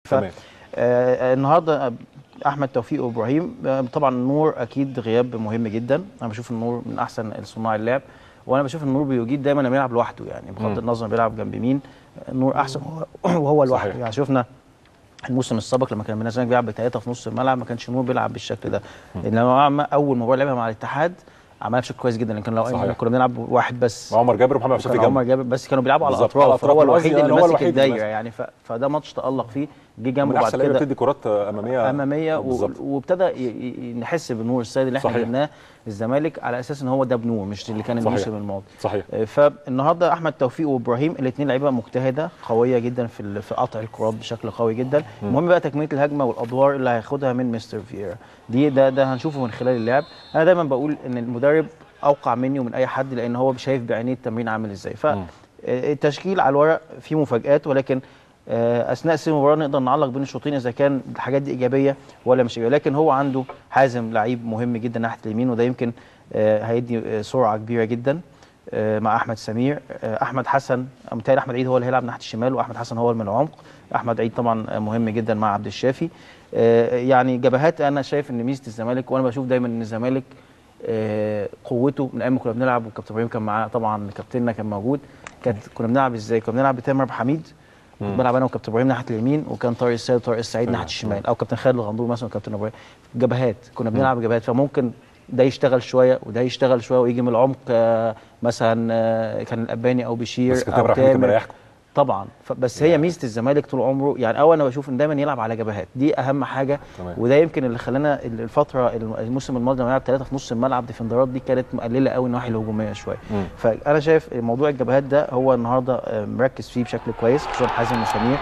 تمام. النهارده احمد توفيق وابراهيم، طبعا نور اكيد غياب مهم جدا. انا بشوف النور من احسن صناع اللعب، وانا بشوف النور بيجيد دايما لما يلعب لوحده، يعني بغض النظر بيلعب جنب مين، النور احسن وهو لوحده. يعني شفنا الموسم السابق لما كان الزمالك بيلعب بثلاثة في نص الملعب ما كانش نور بيلعب بالشكل ده. انما اول مباراة لعبها مع الاتحاد عملها بشكل كويس جدا، لكن لو كنا بنلعب واحد بس، عمر جابر ومحمد عبد الشافي، عمر جابر بس كانوا بيلعبوا على الاطراف، هو الوحيد اللي ماسك الدايرة يعني. فده ماتش تألق فيه، جه جنبه بعد كده بتدي كرات امامية وابتدى نحس بنور السيد اللي احنا جبناه الزمالك على اساس ان هو ده بنور مش اللي كان الموسم الماضي. صحيح. فالنهارده احمد توفيق وابراهيم الاثنين لعيبة مجتهدة قوية جدا في قطع الكرات بشكل قوي جدا. المهم بقى تكمله الهجمة والادوار اللي هياخدها من مستر فييرا دي، ده هنشوفه من خلال اللعب. انا دايما بقول ان المدرب اوقع مني ومن اي حد، لان هو شايف بعينيه التمرين عامل ازاي. فالتشكيل على الورق فيه مفاجآت، ولكن اثناء سير المباراة نقدر نعلق بين الشوطين اذا كان الحاجات دي ايجابية ولا مش ايجابية. لكن هو عنده حازم لعيب مهم جدا ناحية اليمين، وده يمكن هيدي سرعة كبيرة جدا مع احمد سمير. احمد حسن، متهيألي احمد عيد هو اللي هيلعب ناحية الشمال، واحمد حسن هو اللي من العمق. احمد عيد طبعا مهم جدا مع عبد الشافي. يعني جبهات، انا شايف ان ميزة الزمالك، وانا بشوف دايما ان الزمالك قوته من ايام ما كنا بنلعب والكابتن ابراهيم كان معاه طبعا، كابتننا كان موجود، كنا بنلعب ازاي؟ كنا بنلعب بتامر عبد الحميد، كنت بلعب انا وكابتن ابراهيم ناحية اليمين، وكان طارق السيد وطارق السعيد ناحية الشمال، او كابتن خالد الغندور مثلا وكابتن ابراهيم. جبهات، كنا بنلعب جبهات، فممكن ده يشتغل شوية وده يشتغل شوية ويجي من العمق، مثلا كان الاباني او بشير بس كابتن ابراهيم كان مريحكم طبعا. بس هي ميزة الزمالك طول عمره يعني، او انا بشوف ان دايما يلعب على جبهات، دي اهم حاجة. تمام. وده يمكن اللي خلانا الفترة الموسم الماضي لما لعب 3 في نص الملعب ديفندرات دي كانت مقلله قوي الناحية الهجومية شوية. فانا شايف موضوع الجبهات ده هو النهارده مركز فيه بشكل كويس، خصوصا حازم وسمير،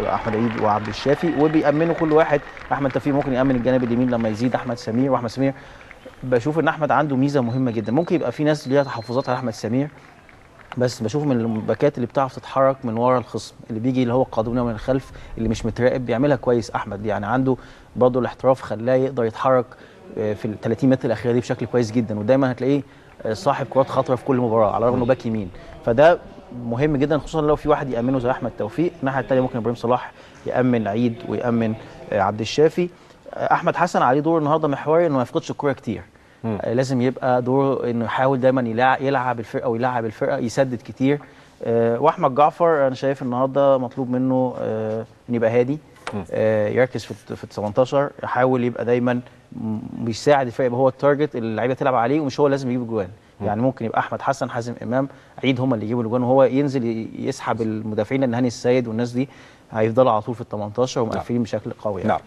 احمد عيد وعبد الشافي، وبيأمنوا كل واحد. احمد توفيق ممكن يأمن الجانب اليمين لما يزيد احمد سمير، واحمد سمير بشوف ان احمد عنده ميزة مهمة جدا. ممكن يبقى في ناس ليها تحفظات على احمد سمير، بس بشوف من الباكات اللي بتعرف تتحرك من ورا الخصم، اللي بيجي اللي هو قادمنا من الخلف، اللي مش متراقب، بيعملها كويس احمد. يعني عنده برضه الاحتراف خلاه يقدر يتحرك في ال 30 متر الاخيرة دي بشكل كويس جدا، ودايما هتلاقيه صاحب كرات خطره في كل مباراة على الرغم انه باك يمين. فده مهم جدا، خصوصا لو في واحد يامنه زي احمد توفيق. الناحية الثانية ممكن ابراهيم صلاح يامن عيد ويامن عبد الشافي. احمد حسن عليه دور النهارده محوري، انه ما يفقدش الكورة كتير. لازم يبقى دوره انه يحاول دايما يلعب الفرقة ويلعب الفرقة، يسدد كتير. واحمد جعفر انا شايف النهارده مطلوب منه ان يبقى هادي، يركز في 18، يحاول يبقى دايما بيساعد الفرقة، يبقى هو ال target اللي اللعيبة تلعب عليه، ومش هو لازم يجيب جوان. يعني ممكن يبقى احمد حسن، حازم امام، عيد هم اللي يجيبوا الجوان، وهو ينزل يسحب المدافعين، لان هاني السيد والناس دي هيفضلوا على طول في ال 18 ومقفلين بشكل قوي يعني. نعم.